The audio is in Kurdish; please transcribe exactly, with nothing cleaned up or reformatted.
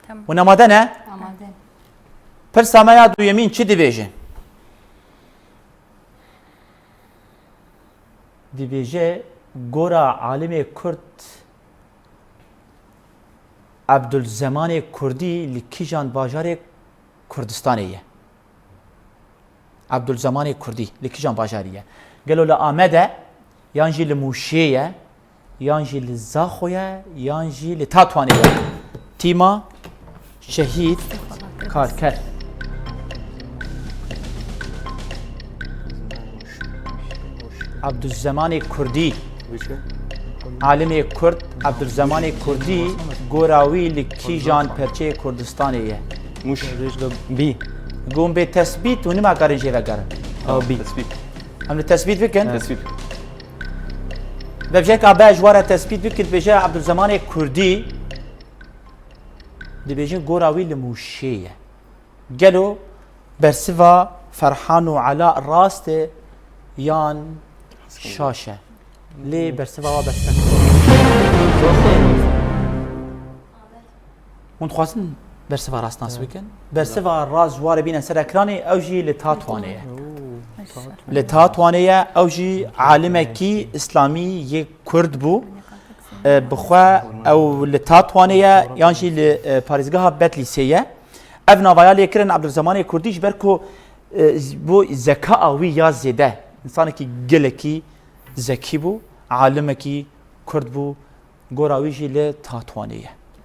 Tamam. Hûn amade ne? Amade. Pirsa me ya duyemîn çi dibêje? Dibêje, gora alimê Kurd Ebdulzemanê Kurdî li kîjan bajarê Kurdistanê ye? Ebdulzemanê Kurdî li kîjan bajarî ye? Gelo li Amed e, yan jî li Mûşê ye, yan jî li Zaxo ye, yan jî li Tatwanê ye? Tîma Şehîd Karker. Ebdulzemanê Kurdî. Alimê Kurd Ebdulzemanê Kurdî, gora wî li kîjan perçeyê Kurdistanê ye? Muş. Bî. Gon bê tesbît û nima karin jê vegerin. Ew bî. Tesbît. Em li tesbît bikin. Tesbît. Bevjeka be ji we re tesbît bikin, bêje Ebdulzemanê Kurdî, dibêjin gora wî li Mûşê ye. Gelo bersiva Ferhan û Ela rast e yan şaş e? Lê bersiva wa bersiva. Hûn dixwazin bersiva rast nas bikin? Bersiva rast ji warê bîne ser ekranê, ew jî li Tatwanê ye. Li Tatwanê ye, ew jî alimekî îslamî yê Kurd bû. E, bi xwe ew li Tatwanê ye, yan jî li, e, parêzgeha Betlîsê ye. Ev nava ya lê kirin Ebdulzemanê Kurdî ji ber ku, e, z-, bo zekaa wî ya zêde, însanekî gelekî zekî bû, alimekî Kurd bû, gora wî jî li Tatwanê ye.